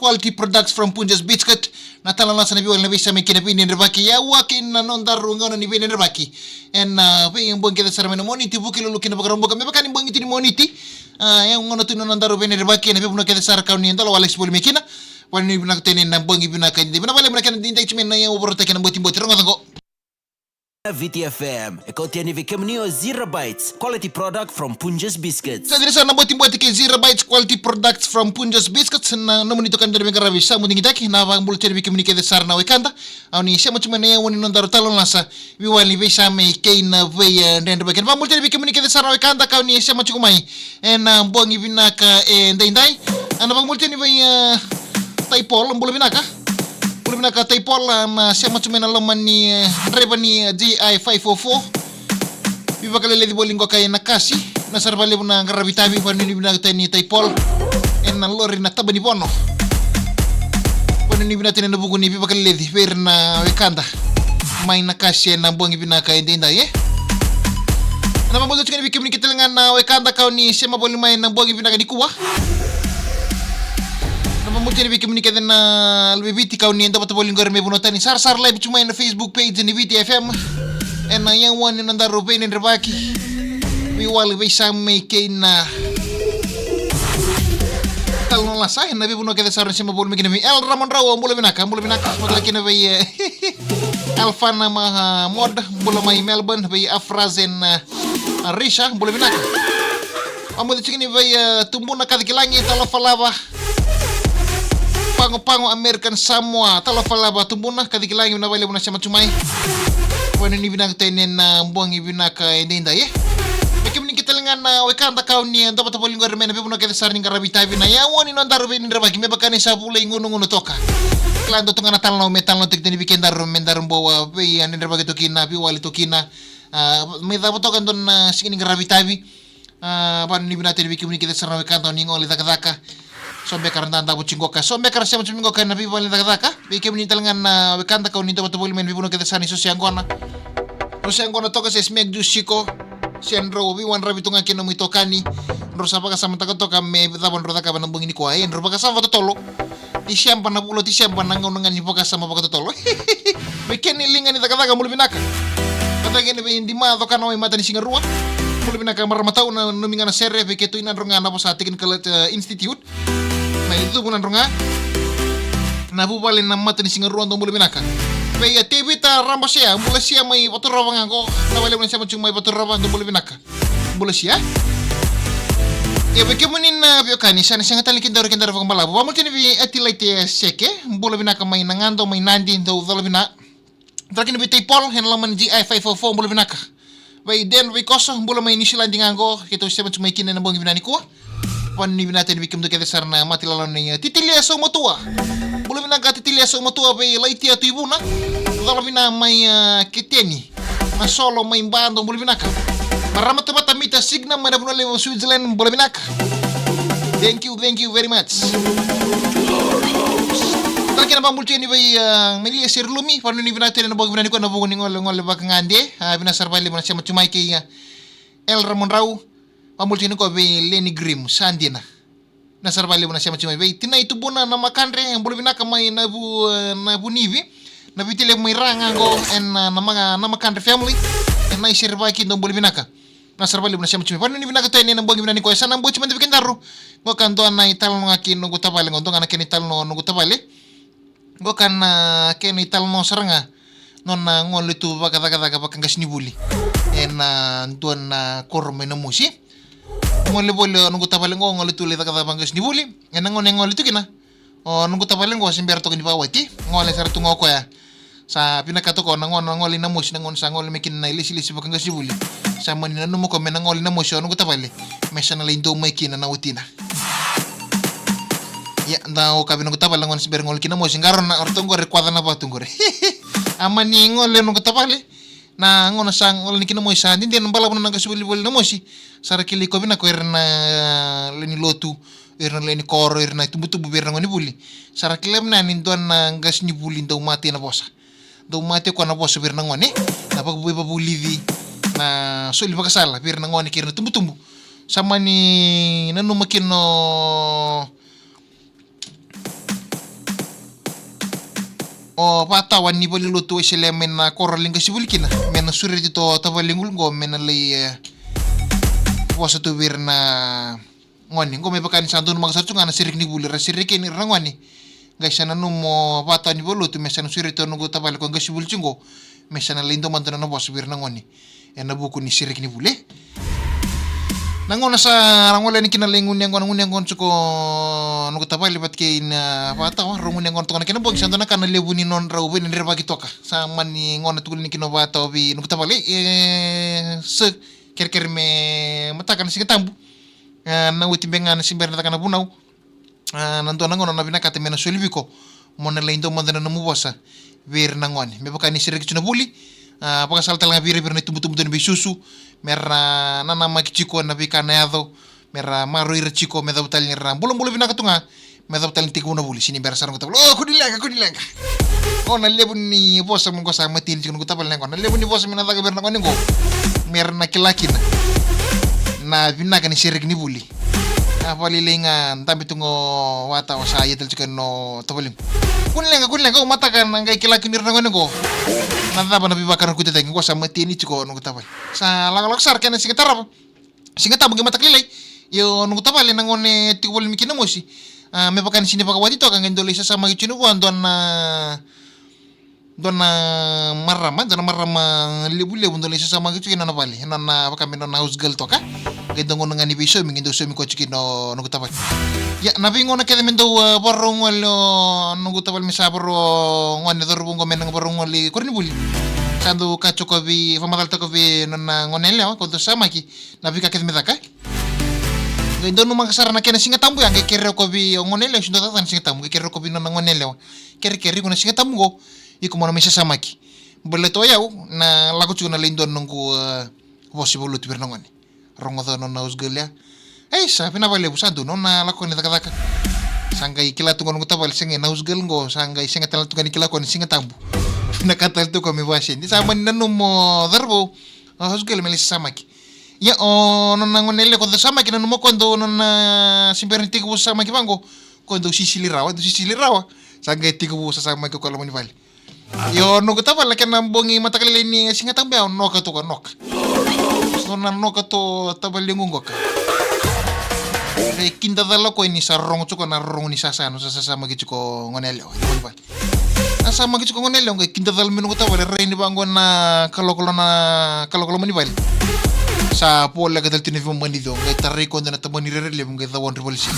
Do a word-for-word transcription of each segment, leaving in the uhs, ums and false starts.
Quality products from Punjas Biscuit. Na tala nasa na veiwali na veisame kei na veidredrevaki. Ia ua kei na nodaru gauna ni veidredrevaki. Ena veibogi kece sara mai na Moniti, Vukelulu kei na Vakaraubuka. Me vaka ni bogi tu ni Moniti. A, e gauna tu na nodaru veidredrevaki. Ena veivanua kece sara kau ni dola wale sipoli me kina. Vani vinaka teni na bogi vinaka ni. Vinaka vale muna kena didai tu me na ia uvorotaki na botiboti. Rogo caqo. Viti F M, e kauti yani vei kemuni o Zero Bites, quality product from Punjas Biscuits. Sa dina sara na botiboti kei Zero Bites, quality products from Punjas Biscuits. Na nomuni tokani dau veiqaravi sa mu digitaki, na vakabula teni vei kemuni kece sara na wekada. Au ni sema tu mai na yawa ni nodaru talo nasa, veiwali veisame kei na vei, eh, dredrevaki. Na vakabula teni vei kemuni kece sara na wekada, kau ni sema tu mai. Ena bogi vinaka e daidai. Ana vakabula teni vei, eh, Taipol, bula vinaka. Bula vinaka Taipol, na sema tu mai na loma ni, eh, draiva ni, eh, G I five oh four. Veivakaleleci voli qoka ena kasi. Na sara valevu na qaravi tavi, vanuinui vinaka teni Taipol. Ena lori na taba ni vono. Vanuinui vinaka teni na vuku ni veivakaleleci, vei ira na wekada. Mai na kasi ena bogi vinaka e daidai, eh? Na vakabula tiko ni vei kemuni kece tale ga na wekada kau ni sema voli mai na bogi vinaka nikua. Na vakabula tiko ni vei kemuni kece na luve Viti kau ni dovata voli qori me vanua tani. Sarasara live tu mai na Facebook page ni Viti F M. Ena yawa ni nodaru veidredrevaki. Veiwali veisame kei na talo nasa. Ena veivanua kece sara ni sema voli mai kina vei El Ramodrau, bula vinaka, bula vinaka. Matala kina vei, eh, Alfana Mahamod, bula mai Melbourne, vei Afrazen, eh, Risha, bula vinaka. Vakabula tiko ni vei, eh, Tubuna Kacikilagi, talofa lava. Pago Pago American Samoa, talofa lava Tubuna Kacikilagi, vinaka valevu na sema tu mai. Vanuinui vinaka teni na bogi vinaka e daidai, eh. Vei kemuni kece tale ga na wekada kau ni dovata voli qori mai na veivanua kece sara ni qaravi tavi na yawa ni nodaru veidredrevaki me vaka ni sa vulai gunugunu toka. Kila dua tu ga na talanoa me talanoataki teni vei kedaru me daru bau, ah, veidredrevaki toka kina, veiwali toka kina. Ah, me cava toka dua na siga ni qaravi tavi. Ah, vanuinui vinaka teni vei kemuni kece sara na wekada ni gole cakacaka. So beka ra dadavu tiko qoka, so beka ra sema tiko qoka ena veivale ni cakacaka. Vei kemuni tale ga na wekada kau ni dovata voli mai na veivanua kece sara ni so se yaqona. Drau se yaqona toka se smek jusiko. Se drau veiwadravi tu ga kei na nomu itokani. Drau sa vakasamataka toka me cava drau cakava na bogi nikua. E, drau vakasama vakatotolo. Tiseba, na vula o Tiseba, na gauna ga ni vakasama vakatotolo. Vei kena liga ni cakacaka, bula vinaka. Vata kei na vei Dima Cokana, Wai, matanisiga rua. Bula vinaka marama tau, na nomu ga na sere, vei keitou i Nadroga, Navosa Technical, eh, Institute. Na icuvu Nadroga. Na vuvale na matanisiga rua, dou bula vinaka. Vei, eh, Tevita Rabasea, bula sia mai Vatorova ga qo. Na vale mai sema tu mai Vatorova, dou bula vinaka. Bula sia. Ia vei kemuni na veiwekani, sa na sega tale ni kedaru, kedaru vakabalavu. Vakabula tiko ni vei Ati Laite Seke, bula vinaka mai Nagado, mai Nadi, dou cola vina. Tara kina vei Taipol, ena loma ni G I five oh four, bula vinaka. Vei Den Veikoso, bula mai Niusiladi ga qo, keitou sema tu mai kina ena bogi vinaka nikua. Vanuinui vinaka teni vei kemudou kece sara na mate lala ni, eh, Titilia Saumatua. Bula vinaka Titilia Saumatua, vei Laitia Tuivuna. Cola vina mai, eh, Keteni. Na Solo mai Ba, dou bula vinaka. Marama Tabata Mita Signa mai na vanua levu Switzerland, bula vinaka. Thank you, thank you very much. Tara kina vakabula tiko ni vei, ah, Melia Serilumi, vanuinui vinaka teni na bogi vinaka nikua ena vuku ni gole, gole vakagade. Ah, vinaka sara vakalevu na sema tu mai kei, ah, El Ramodrau. Vakabula tiko nikua vei Leni Grim, sa dina. Na sara vakalevu na sema tu mai vei Tinai Tubuna na Makadre, bula vinaka mai na vu, eh, na Vunivi. Na Viti levu mai Ra ga qo, ena, na Maka-, na Makadre family. Ena iserevaki, dou bula vinaka. Na sara vakalevu na sema tu mai. Vanuinui vinaka tu yani ena bogi vinaka nikua, sa na bula tu mada vei kedaru. Qo ka dua na italanoa kei noqu tavale qo, dua ga na kena italanoa noqu tavale. Qo ka na kena italanoa sara ga. Nona gole tu vakacakacaka vakaqasenivuli ena dua na koro mai Namosi. Gole voli o noqu tavale qo, gole tu lai cakacaka vakaqasenivuli. Ena gauna e gole tu kina o noqu tavale qo, se bera toka ni vakawati, gole sara tu ga o koya. Sa vinakata o koya na gauna na gole i Namosi, na gauna sa gole mai kina na ilesilesi vakaqasenivuli. Sa mani nanuma o koya me na gole i Namosi o noqu tavale, me sa na lai dau mai kina na watina. Ia, da oka vei noqu tavale na gauna se bera gole ki Namosi, qarauna o ratou qori, kwaca na vatu qori. A mani gole noqu tavale, na gauna sa gole ni ki Namosi, sa dede na balavu na qasenivuli voli Namosi. Sa ra kilai koya vinaka o ira na lewe ni lotu, o ira na lewe ni koro, o ira na itubutubu vei ira na gonevuli. Sa ra kila vinaka ni dua na qasenivuli dau mate na vosa. Dau mate o koya na vosa vei ira na gone, na vaka-, veivavulici, na soli vakasala vei ira na gone kei ira na tubutubu. Sa mani nanuma kina o O vatawa ni valenilotu Wesele mai na koro lai qasenivuli kina me na sureti tu o tavale qo me na lai, e, vosa tu vei ira na gone. Qo me vaka ni sa donumaka sara tu ga na sereki ni vuli, ra sereki yani ira na gone. Qai sa nanuma o vatawa ni valenilotu me sa na sureti tu o noqu tavale ko qasenivuli tiko qo me sa na lai dua mada na nona vosa vei ira na gone ena vuku ni sereki ni vuli. Na gauna sa ra gole yani kina lai gunu yaqona, gunu yaqona tiko o noqu tavale vata kei na vatawa, rau gunu yaqona toka na kena bogi, sa dua na ka na levu ni nodrau veidredrevaki toka. Sa mani gauna tukuni kina o vatawa vei noqu tavale, e, sa kerekere me mataka na Siga Tabu. E, na oti beka ga na se bera ni caka na vunau. A, na dua na gauna na vinakata me na soli vei iko mo na lai dua mada na nomu vosa vei ira na gone. Me vaka ni sereki tu na vuli, a, vakasala tale ga vei ira, vei ira na itubutubu dau ni veisusu, me ra nanamaki tiko na veika na yaco, me ra maroroi ira tiko, me yacova tale ni ra bulabula vinaka tu ga, me yacova tale ni tekivu na vuli. Sega ni bera sara noqu tavale: "O, kua ni leqa, kua ni leqa." O, na levu ni vosa me qo sa mateni tiko noqu tavale na yaqona. Na levu ni vosa me na caka vei ira na gone qo me ra na kila kina na vinaka ni sereki ni vuli. A, vakalailai ga dabe tu ga o vatawa, sa ia tale tiko na tavale qo: "Kua ni leqa, kua ni leqa, au mataka na qai kila kina ira na gone qo na cava na veivakarakuitaki qo." Sa mateni tiko noqu tavale. Sa lakolako sara kena siga tarava, Siga Tabu qai mataka lailai. Io, noqu tavale na gauna e tiko voli mai kina na mosi, a, me vaka ni sega ni vakawati toka, qai dau lai sasamaki tiko vua dua na dua na marama, dua na marama levulevu, dau lai sasamaki tiko kina nona vale, nona, vaka me nona house girl toka. Qai dau gauna ga ni veisaumi, qai dau saumi koya tiko kina o noqu tavale. Ia, na veigauna kece me dau, e, vakarau gole o noqu tavale, me sa vakarau gone cauravou qo me na vakarau gole i koronivuli, sa dau kaya tiko vei, vakamacala tiko vei nona gone yalewa, "Ko dau sasamaki na veika kece me caka?" Qai donumaka sara na kena Siga Tabu ya, qai kerea koya vei, o gone yalewa e sega ni dau cakacaka na Siga Tabu, qai kerea koya vei nona gone yalewa: "Kerekere, iko na Siga Tabu qo, iko mo na mai sasamaki. Baleta o yau na lako tiko na lai dua na noqu, e, vosa valenilotu vei ira na gone." Rogoca nona house girl ya: "Ei, sa vinaka vakalevu, sa donu, au na lako ni cakacaka." Sa qai kila tu ga o noqu tavale, sega, na house girl qo sa qai sega tale tu ga ni kila koya na Siga Tabu. Vinakata tale tu koya me vakaseni. Sa mani nanuma o cauravou, o house girl, me lai sasamaki. Ia, o nona gone yalewa ko dau sasamaki, nanuma o koya dau, nona, se bera ni tekivu sasamaki vaqo, ko dau sisili rawa, dau sisili rawa. Sa qai tekivu sasamaki o koya e loma ni vale. Io, noqu tavale, na kena bogi mataka lailai ni Siga Tabu ya, o noka tu o koya, noka. So na noka tu o tavale qo, qoka. Qai kidacala o koya ni sa rogo tiko na rorogo ni sasa, nona sa sasamaki tiko o gone yalewa e loma ni vale. Sasamaki tiko o gone yalewa, qai kidacala mai noqu tavale, rai ni vaqo na kaloko, na kaloko loma ni vale. Sa voleka tale tu na veimama ni co, qai tarai koya e dua na tamani rere levu, qai cawadru i vale ni sili.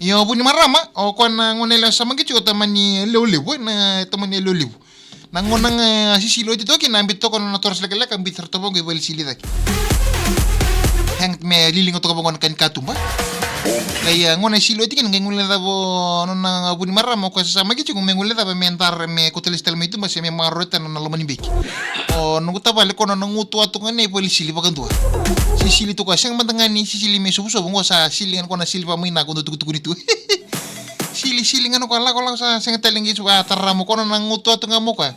Io, vu ni marama, o koya na gone yalewa sasamaki tiko, tamani yalewa levu, e, na tamani yalewa levu. Na gauna ga e sisili oti toka kina, a biuta toka nona torose lekaleka, a biuta sara toka vaqo i vale ni sili cake. Hang, me liga toka vaqo na ka ni katuba. Qai, e, gauna e sili oti kina, qai guilecava o nona vu ni marama, o koya sasamaki tiko, me guilecava me dara, me kauta lesu tale mai tuba se me maroroi tale na nona loma ni beki. O noqu tavale, o koya nona gutuwa tu ga na i vale ni sili vakadua. Sisili tu o koya, sega mada ga ni sisili me sovusovu, qo sa sili ga o koya na sili vakamaina ko dau tukutukuni tu. Sili, sili ga o koya, lakolako, sa sega tale ni qai, a, tarama o koya nona gutuwa tu ga mai o koya.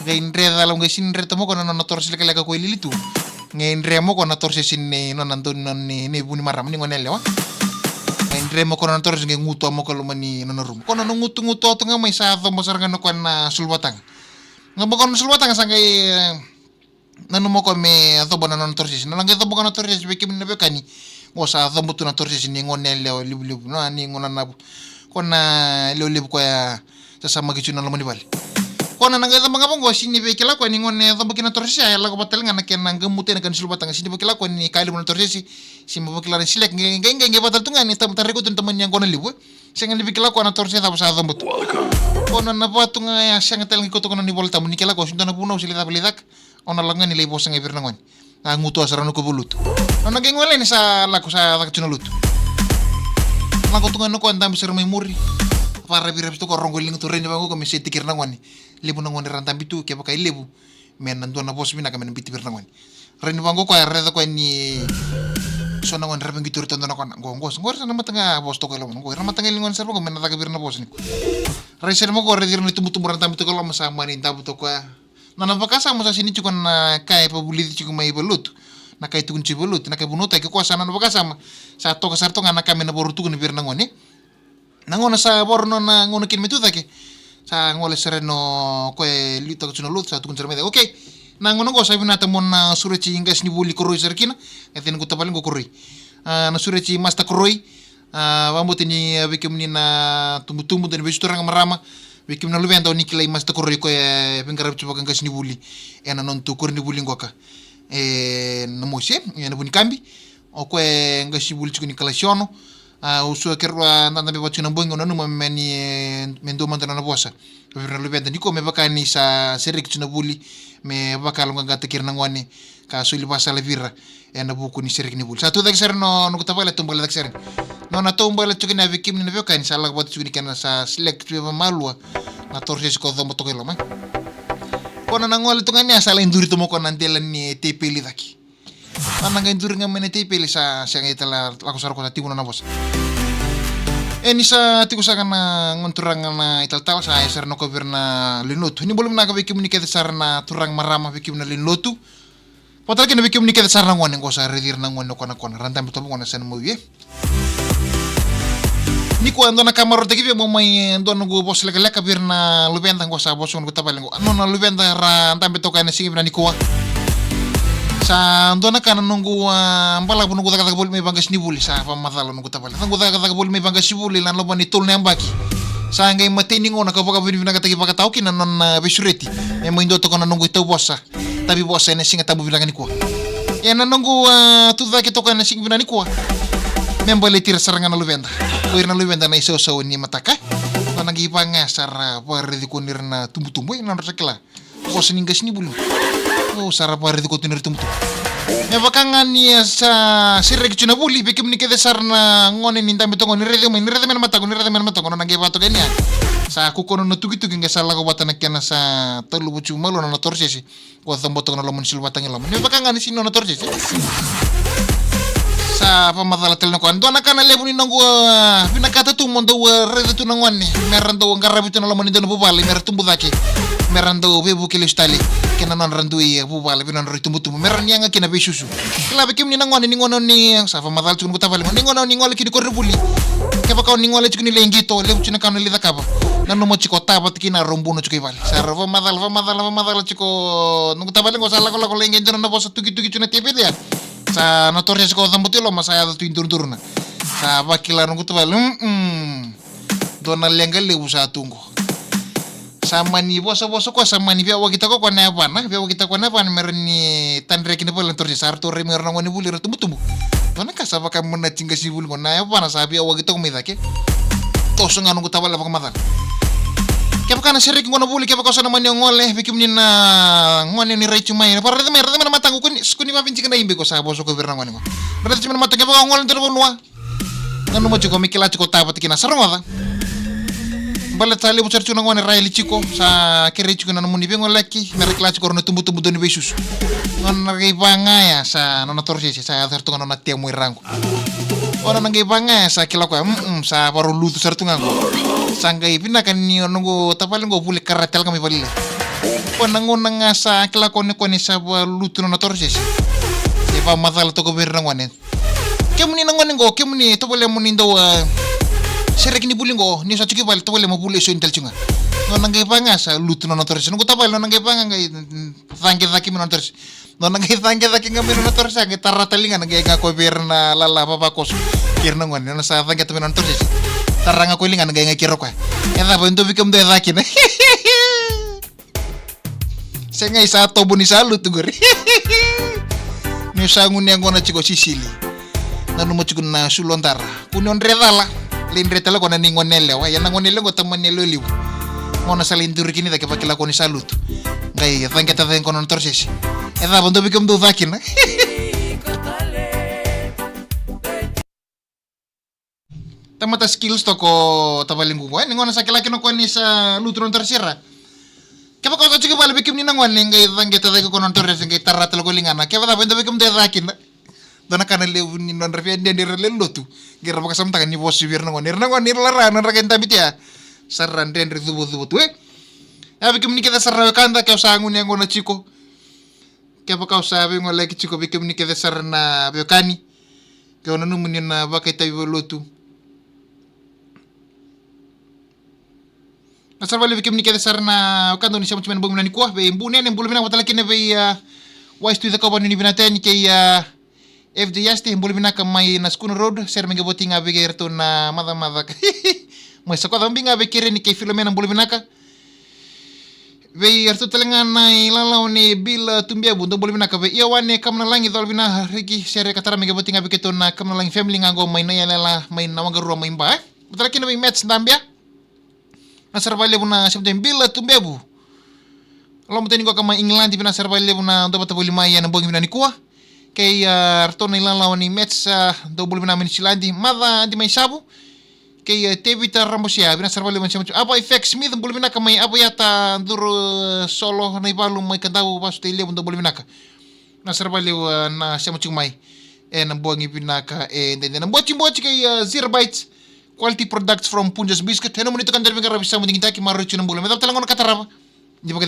Qai dre cala, qai sega ni dre tu mai o koya na nona torose lekaleka ko i lili tu. Qai dre mai o koya na torosesi ni nona, dau ni nona, ni, ni vu ni marama, ni gone yalewa. Qai dre mai o koya na nona torosesi, qai gutuwa mai o koya loma ni nona rumu. O koya nona gutugutuwa tu ga mai, sa cobo sara ga o koya na suluvataga. Cobo o koya na suluvataga, sa qai, e, nanuma o koya me cobo na nona torosesi. Nona qai cobo o koya na torosesi, vei kemuni na veiwekani, qo sa cobo tu na torosesi ni gone yalewa levulevu, na, ni gone na, o koya na yalewa levu koya sasamaki tu na loma ni vale. O koya nona qai cobo ga vaqo, sega ni via kila o koya ni gauna e cobo kina na torosesi, a, e lako vata tale ga na kena gamuta na kena suluvataga, sega ni via kila o koya ni ka levu na torosesi, sega ni via kila na sileka, qai, qai, qai, qai vata tu ga ni tam-, tarai koya tu na tamani yaqona levu, e. Sega ni via kila o koya na torosesi cava sa cobo tu. O koya nona vatu ga ya, sega tale ga ni kauta o koya na nona iVolatabu, ni kila o koya e sega ni dua na vunau se lai cava lai caka, o na lako ga ni lai vosa ga vei ira na gone. A, gutuwa sara o koya e valenilotu. Nona qai gole yani, sa lako, sa caka tu na lotu. Lako tu ga o koya, dabe sara mai muri. Vakararavi tu o koya, rogo i liga tu, rai ni vaqo o koya me seteki ira na gone. Levu na gone era dabe tu, kevaka e levu, me na dua na vosa vinaka me na biuti vei ira na gone. Rai ni vaqo o koya, raica o koya ni so na gone era vaqo tu, ira tu, dua na gone qo, qo, qo, era sa na mata ga vosa toka e loma, qo, era mata ga i liga gone sara vaqo me na caka vei ira na vosa ni. Rai sara mai o koya, raici ira na itubutubu era dabe toka e loma, sa mani dabe toka o koya. Na nona vakasama sa sega ni tiko na ka e vakavulici tiko mai valenilotu, na ka e tukuni tiko valenilotu, na ka e vunautaki, o koya sa, na nona vakasama sa toka sara toka ga na ka me na vakarau tukuna vei ira na gone. Na gauna sa vakarau nona gauna kina me tucake, Sa gole sara no koya e liutaka tu na lotu, sa tukuna sara mai cake. Okay. Na gauna qo sa vinata mo na sureti qasenivuli Koroi sara kina. E tini noqu tavale qo Koroi. A, na sureti Master Koroi. A, vakabauta ni, a, vei kemuni na tubutubu, dau ni veisuturaga marama. Vei kemuni na luveda, o ni kilai Master Koroi koya e veiqaravi tu vakaqasenivuli ena noda tu koronivuli qoka. E, na mosi, e, ena Vukabi. O koya e qasenivuli tiko ni kalasi ono. A, au sua keirau a dadabe vata tiko na bogi, au nanuma me ni, e, me dua mada na nona vosa vei ira na luveda nikua, me vaka ni sa sereki tu na vuli, me vakayaloqaqataki ira na gone ka soli vakasala vei ira ena vuku ni sereki ni vuli. Sa tu cake sara na noqu tavale, taubale cake sara. Nona taubale tiko ni a vei kemuni na veiwekani, sa lako vata tiko ni kena sa select vakamalua na torosese ko cobo toka i loma. Ko na na gole toka ni a sa lai duri toka mo ko na dela ni teipeli cake. A na qai duri ga mai na teipeli, sa sega i tala lako sara ko sa tiko na nona vosa. E ni sa tiko saka na gone turaga na italatala, sa yasana ko vei ira na lewe ni lotu. Ni bula vinaka vei kemuni kece sara na turaga marama, vei kemuni na lewe ni lotu. Vata kei na vei kemuni kece sara na gone qo sa raici ira na gone o kona kona. Ra dabe toka qo na sena movi e. Nikua e dua na ka marautaki vei au mo mai, e, dua noqu vosa lekaleka vei ira na luveda qo sa vosa noqu tavale qo. A nona luveda ra dabe toka ena siga vinaka nikua. Sa dua na ka na noqu, a, balavu noqu cakacaka voli mai vaqasenivuli, sa vakamacala noqu tavale. Noqu cakacaka voli mai vaqasenivuli na loma ni tolu na yabaki. Sa qai mateni gauna ka vakavinavinakataki vakatau kina na nona, a, veisureti. Me mai dua toka na noqu itauvosa. Tavi vosa ena siga tabu vinaka nikua. Ena noqu, a, tucake toka ena siga vinaka nikua. Me baleti ira sara ga na luveda. Ko ira na luveda na isausau ni mataka. Nona qai vaqaya sara vakaraici ko ni ira na tubutubu. E, nodra sa kila. Vosa ni qasenivuli. O, sara vakaraici ko tu ni ira tubutubu. Me vaka ga ni, a, sa sereki tu na vuli, vei kemuni kece sara na gone ni dabe toka, ni raici mai, ni raici mai na mataka, ni raici mai na mataka, nona qai vakatoka ni a. Sa kukona na tukituki qai sa lako vata na kena sa taluvu tu malua na nona torosese. Ko cobo toka na loma ni siluvataga i loma. Ni vaka ga ni sega ni nona torosese. Sa vakamacala tale na koya. Dua na ka na levu ni noqu, a, vinakata tu mo dau, a, raica tu na gone. Me ra dau qaravi tu na loma ni dua na vuvale. Me ra tubu cake. Me ra dau veivuke lesu tale. Kei na nodra dui, a, vuvale. Vei nodra itubutubu. Me ra ni yaga kina veisusu. Kila vei kemuni na gone ni gone ni, sa vakamacala tiko noqu tavale. Ni gone ni gole kina koronivuli. Kevaka o ni gole tiko ni lai qito. Levu tiko na ka o ni lai cakava. Nanuma tiko ta vata kina rau buna tiko i vale. Sa ra vakamacala, vakamacala, vakamacala tiko. Noqu tavale qo sa lakolako lai qai dua na vosa tukituki tu na teipeli ya. Sa na torosese ko cobo tu i loma sa yaco tu i duruduruna. Sa vakila noqu tavale, mm, mm. Dua na leqa levu sa tu qo. Sa mani vosavosa koya, sa mani veawakitaka koya na yavana, veawakitaka koya na yavana me ra ni tadreki na vale na torosese, sa ratou rai mai ira na gone vuli ira tubutubu. Dua na ka sa vakamanati qasenivuli qo na yavana sa veawakitaka mai cake. Toso ga noqu tavale vakamacala. Kevaka na sereki qo na vuli, kevaka o sa na mani gole, vei kemuni na gone ni raici mai. Vakaraici mai, raici mai na mataqu, kua ni, kua ni vaviji ka na ibe ko sa vosa ko vei ira na gone qo. Raici mai na mataqu, kevaka o gole dua na vanua. Nanuma tiko me kila tiko ta vata kina sa rogoca. Baleta sa levu sara tiko na gone ra yali tiko, sa kerei tiko na nomuni veigoleyaki, me ra kila tiko rau na tubutubu dau ni veisusu. Nona qai vaqaya sa nona torosese, sa yaco sara tu ga nona temo i ra qo. O nona qai vaqaya sa kila koya, mm, sa vakarau lutu sara tu ga qo. Sa qai vinaka ni o noqu tavale qo vuli karate tale ga mai valelailai. O na gauna ga sa kila koya ni koya ni sa vakalutu nona torosese. Se vakamacala toka vei ira na gone. Kemuni na gone qo, kemuni tovolea mo ni dau, a, sereki ni vuli qo, ni sa tiko i vale, tovolea mo vuli eso ni tale tiko ga. Nona qai vaqaya sa lutu nona torosese. Noqu tavale nona qai vaqaya qai, mm, caqe cake mai nona torosese. Nona qai caqe cake ga mai nona torosese, qai tara tale ligana qai ga ko vei ira na lala vavakoso. Kei ira na gone, nona sa caqeta mai nona torosese. Tara ga ko ligana qai ga kei ira koya. E cava e dua vei kemudou e ca kina. Sega, i sa tobo ni sa lutu qori. Niu sa gunu yaqona tiko sisili. Nanuma tiko na sulodara. Kua ni o dre cala. Lai dre tale ko na nei gone yalewa. Ia na gone yalewa qo tamani yalewa levu. Gona sa lai duri kina i cake vakila ko ni sa lutu. Qai caqeta cake ko na nona torosese. E cava dou vei kemudou ca kina. Tamata skills toka o tavale qo, e, ni gona sa kila kina o koya ni sa lutu nona torosese. Kevaka o sa tiko i vale vei kemuni na gone, qai caqeta cake ko nona torosese, qai tara tale ko ligana. Kevaka cava e dua vei kemudou e ca kina. Dua na ka na levu ni nodra veidredre ira lewe ni lotu. Qai ra vakasamataka ni vosa vei ira na gone. Ira na gone, ira la ra, nodra qai dabe tu ya. Sa ra dredre cuvacuva tu, e. Ia vei kemuni kece sara na wekada, ke o sa gunu yaqona tiko. Kevaka o sa veigoleyaki tiko, vei kemuni kece sara na veiwekani. Ke o nanuma ni na vakaitavi vakalotu. Na sara vakalevu vei kemuni kece sara na wekada ni sema tiko mai na bogi vinaka nikua, vei Bunene, bula vinaka, vata kina vei, ah, Wise Tui Cakova ni vinaka tani kei, ah, F J Yaste, bula vinaka mai na Sukuna Road, sere mai qai voti ga vei kei ratou na maca maca. Mai sa koca bi ga vei Kereni kei Filomena, bula vinaka. Vei ratou tale ga na ilalawa ni Bill, ah, Tubevu, dou bula vinaka. Vei Ioane Kamanalagi, cola vinaka Riki, sere ka tara mai qai voti ga vei keitou na Kamanalagi family ga qo mai na Yalayala, mai na Waqarua mai Ba, eh? Vata kina vei Mats Dabia. Na sara vakalevu na sema tiko mai Bill Tubevu. Loma tani qoka mai England, vinaka sara vakalevu na dua vata voli mai ena bogi vinaka nikua. Kei, ah, ratou na ilalawa ni Mets, ah, dou bula vinaka mai Niusiladi. Maca Adi mai Savu. Kei, ah, David Rabosea, vinaka sara vakalevu na sema tiko mai. Ava Effect Smith, bula vinaka mai Ava Yata, Duru, ah, Solo, na ivalu mai Kadavu, Vasu Tailevu, dou bula vinaka. Na sara vakalevu, ah, na sema tiko mai ena bogi vinaka e dede. Na botiboti kei, ah, Zero Bites. Quality products from Punjas Biscuit. E nomuni toka dara veiqaravi sa mu digitaki, maroroi tu na bula. Me cava tale gona ka tarava. Ni vaka